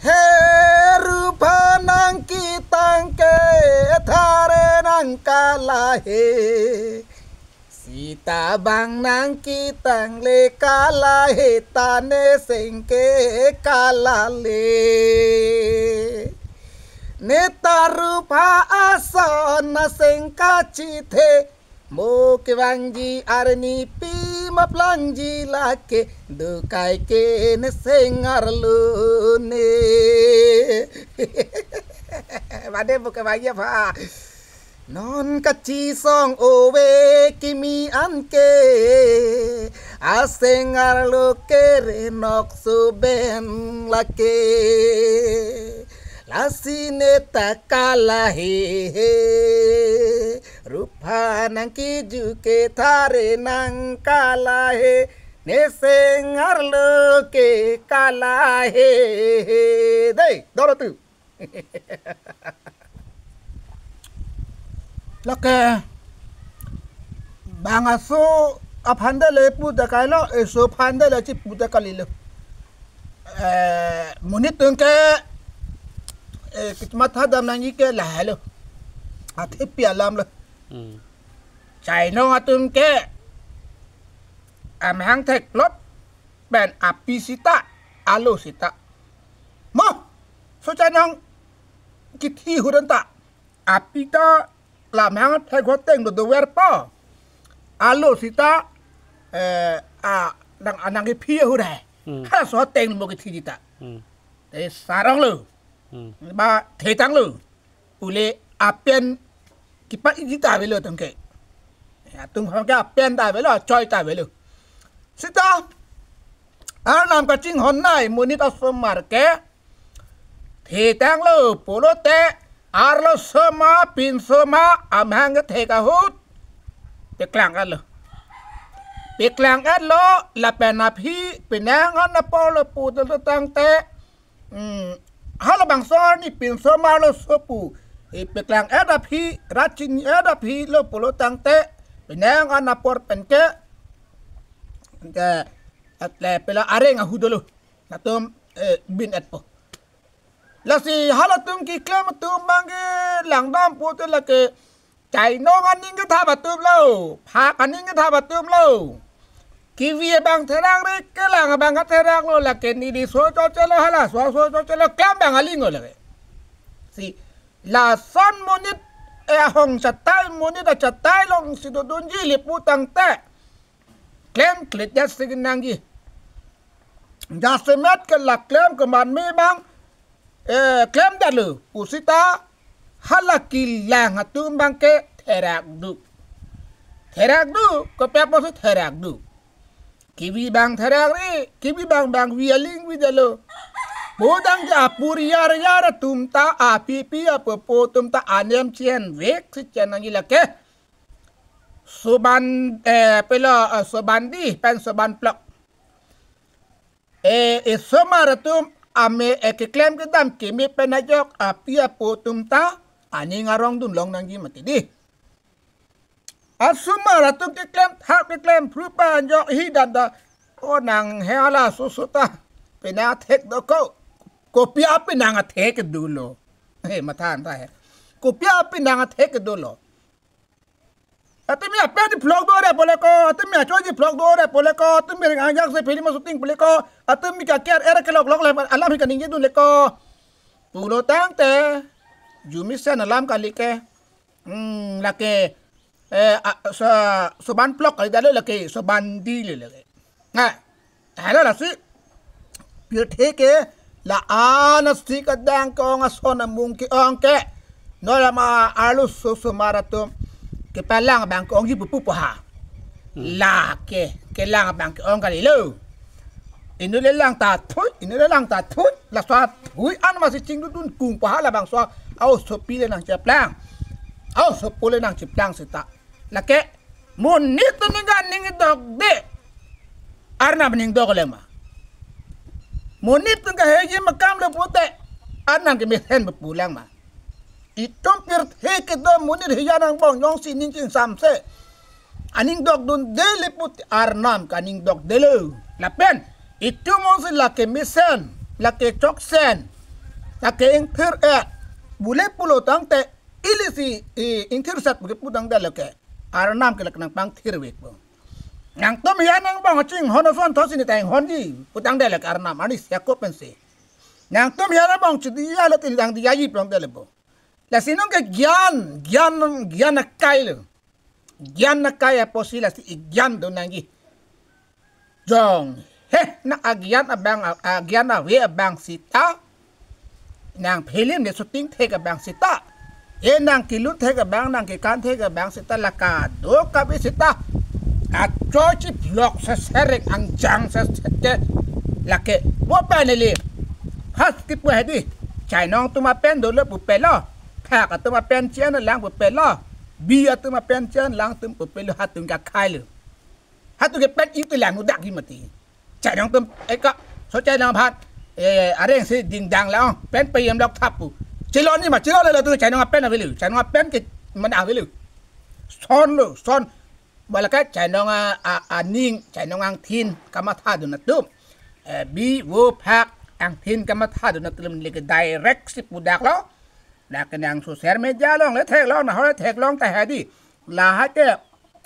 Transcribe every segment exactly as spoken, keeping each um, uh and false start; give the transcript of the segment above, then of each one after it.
He Rupha nangketang ke thare nangkala he. Sita bang nangketang le kala he ta neseng ke kala le. Neta Rupha ason aseng kachithe. Mo kevangji arni pi ma plangji lake dukai ke neseng arlo ne. Mane mo kevangji apha. Non kachisong ove kimi anke. Aseng arlo kere nok suben lake. Lasi neta kala he he. Rupha nangkeju ke thare nangkala he. Neseng arlo ke kala he he. Dei, dolo tu. Lake bang aso aphan de le pu ta kailo, eso aphan de le chipu ta kalilo. Eh, monit atum ke, eh, kit matha dam nangji ke lahelo. Athepi alam lo. Hmm. Chainong atum ke amahang thekplot pen api sita, alo sita. Mo, so chainong kithi ahut anta. Api ta lamhang thek ahut ateng do dover po. Alo sita, eh, a, nang, nangkephi ahut he. Hmm. Halaso ateng mo kithi sita. Hmm. Te sarong lo. Hmm. Ba thetang lo. Pule apen kipa iji ta avelo atum ke. Atum ke apen ta avelo, choi ta avelo. Sita, Arnam kachinghon nai monit asomar ke thetang lo pulote arloso ma pinso ma amahang kethek ahut paklang-et lo. Paklang-et lo lapen aphi penang an apor lo pu tangte, hmm, halabangso arni pinso ma arloso pu, eh, paklang-et aphi, rat chini-et aphi lo pulo tangte penang an apor pen ke, ke, atle pela areng ahut dolo. Latum, eh, bin-et po. Lasi halatum keklem atum abang ke langdam pote lake chainong aning kethap atum lo, phak aning kethap atum lo. Kevi abang therak re, kelang abang katherak lo, lake neli so choche lo, halaso so choche lo, klem abang aling lo lake. Si, lason monit, eh, ahong chatai, monit achatai alongsi dodunji le pu tangte klem klit jat si kenangji. Jasemet ke la klem keman me abang, eh, klem detlo pu sita hala kelang atum abang ke therak do. Therak do, kopi apotsi therak do. Kevi abang therak re, kevi abang abang vi aling vi detlo. Bodang ja apur yar yar atum ta, apipi apopo atum ta anem chen vek si chen nangji lake. Soban, eh, pelo, eh, Sobandi pen Sobanplok. Eh, eh, osomar atum ame, eh, keklem kedam keme pen ajok api apo atum ta aning arong dunlong nangji mati dei. Asomar atum keklem thap keklem phrupa anjok hi danda. O nang he halaso so ta. Penang athek do ko. Kopi apenang athek dolo. He matha-an ta he. Kopi apenang athek dolo. Atumi apen di vlog do re pule ko, atumi acho di vlog do re pule ko, atumi ring angjak se film shooting pule ko, atumi ka ker er kelok lok le alam hi kaningje dun le ko. Pulo tangte, jumi sen alam kali ke. Hmm, lake, eh, a, so, Sobanplok kali dalo lake, Sobandi le lake. Nga, halo lasi, pirthe ke, la-an asi kadang ke-ong ason amung ke-ong ke. Non lama arloso osomar atum kepalang abang ke-ongji pupu po ha. Hmm. Lake, kelang abang ke-ong kalilo. Inut le lang ta thui, inut le lang ta thui, laso thui an masi chingdudun kung po ha labangso, a-osopi le nangcheplang. A-osopo le nangcheplang seta. Lake, monit atum ke aning dokde. Arnam aning dok lang ma. Monit atum ke heji makam le pote. Arnam kemesen bepu lang ma. Itum pirthe kedo monit hejan angbong jongsi ning chingsamse aning dokdunde le pote Arnam ke aning dokdelo. Lapen, itum ongsi lake mesen, lake choksen. Lake ingthir-et. Bule pulo tangte ilisi i ingthir sat pu kepudang dele ke. Arnam ke lake nangpangthir vekpo. Nangtum hiya nangbong chinghon ason thotsi ne ta inghonji putang dele ke Arnam arni siako pensi. Nangtum hiya nangbong chidi ya le tin dang diyaji putang dele po. Lasi nong ke gyan, gyan, gyan akai lo. Gyan akai apotsi lasi igyan do nangji. Jong he, nang agyan abang, agyan ave abang seta. Nang film de shooting thek abang seta. E nang kelut thek abang, nang kekan thek abang seta, la kadokave seta. Achochi vlog seserek angjang seseke lake. Mo pen ili. First kipu hedi. Chainong atum apen dolo pupelo. Phak atum apen chien lang pupelo. Bi atum apen chien lang atum pupelo, hatung kakhai lo. Hatung ke pen itu lang udak hi mati. Chainong atum eka, so chainong aphan, eh, areng si dingdang lang, pen peyem lok thap pu. Chilon ni ma, chilon le tu chainong apen avelo, chainong apen ke mana avelo. Son lo, son. Balakai chainong a, a, aning, chainong angthin kamathadun atum. Eh, bi vo phak angthin kamathadun atum lake direct si pudak lo. Dak nang social media along le theklong, na hor theklong ta hedi. Lahai ke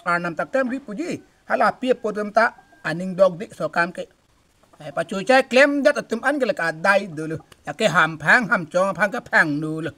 Arnam ta klemri puji. Hala pi apo atum ta aning dokdik so kam ke. Eh, pachuchai klemdet atum an ke lake adai dolo. Lake hamphang hamchong aphan kaphang dolo.